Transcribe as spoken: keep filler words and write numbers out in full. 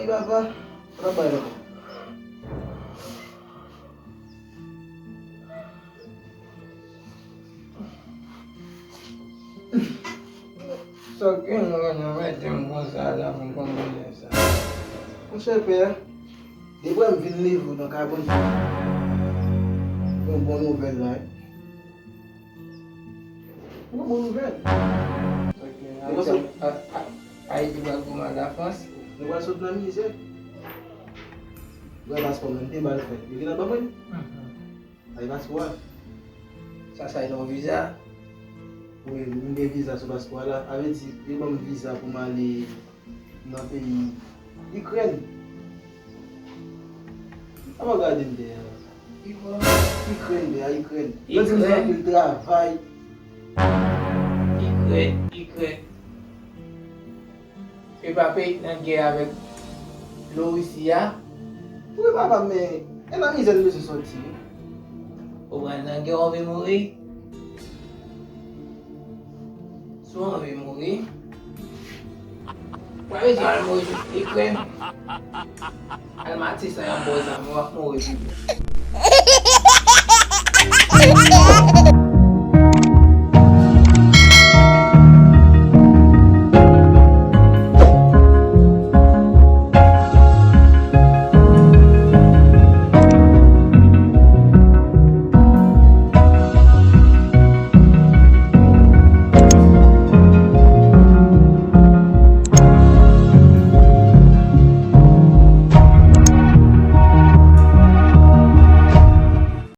Papa, papa, papa. Sa gen mwen nan mete m konsa la, mwen konn mwen sa. Monchè pè, depi m vin leve nan kabann, yon bon nouvèl la. Yon bon nouvèl. Ayiti pral pi mal Lafrans. Nou pral sot nan mizè. Mwen paspò mwen te ba l fè. Yo gentan ban mwen. Ay paspò a. Sa sa e nan viza? Wi, m gen viza sou paspò a la. A vle di, yo ban m viza pou m ale nan peyi Ikrèn. Sa mwen gade m deyò. Ikrèn deyò, Ikrèn. Mwen di m se anpil travay. Ikrèn, Ikrèn. E pa peyi k nan gè avèk Lorisi a? Wi papa, men e nan mizè nou bezwen sòti wi. Ou pral nan gè, ou anvi mouri? Si w anvi mouri, ou pa bezwen al mouri Ikrèn. Al Matisan y ap ba w zam, w ap mouri pi byen.